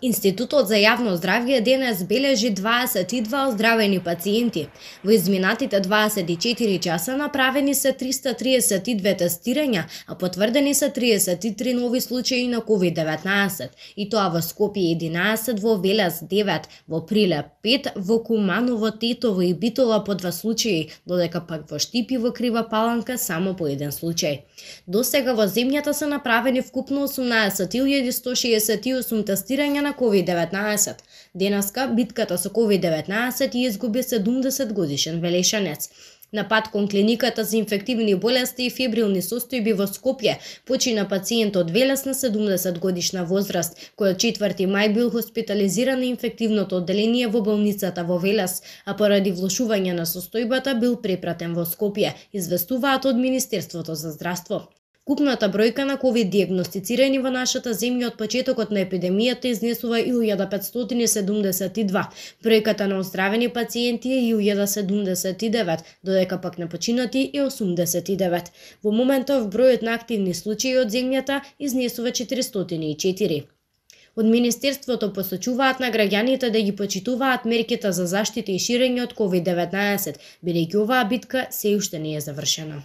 Институтот за јавно здравје денес бележи 22 оздравени пациенти. Во изминатите 24 часа направени се 332 тестирања, а потврдени се 33 нови случаи на COVID-19, и тоа во Скопје 11, во Велес 9, во Прилеп 5, во Куманово, Тетово и Битола по 2 случаи, додека пак во Штип и во Крива Паланка само по 1 случај. До сега во земјата се направени вкупно 18.168 тестирања на COVID-19. Денеска битката со COVID-19 ја изгуби 70-годишен велешанец. На пат кон клиниката за инфективни болести и фебрилни состојби во Скопје почина пациент од Велес на 70-годишна возраст, кој од 4 мај бил хоспитализиран на инфективното одделение во болницата во Велес, а поради влошување на состојбата бил препратен во Скопје, известуваат од Министерството за здравство. Купната бројка на ковид диагностицирани во нашата земја од почетокот на епидемијата изнесува 1572. Бројката на оздравени пациенти е 1079, додека пак на починати е 89. Во моментов бројот на активни случаи од земјата изнесува 404. Од Министерството посочуваат на граѓаните да ги почитуваат мерките за заштита и ширење од COVID-19, бидејќи оваа битка се уште не е завршена.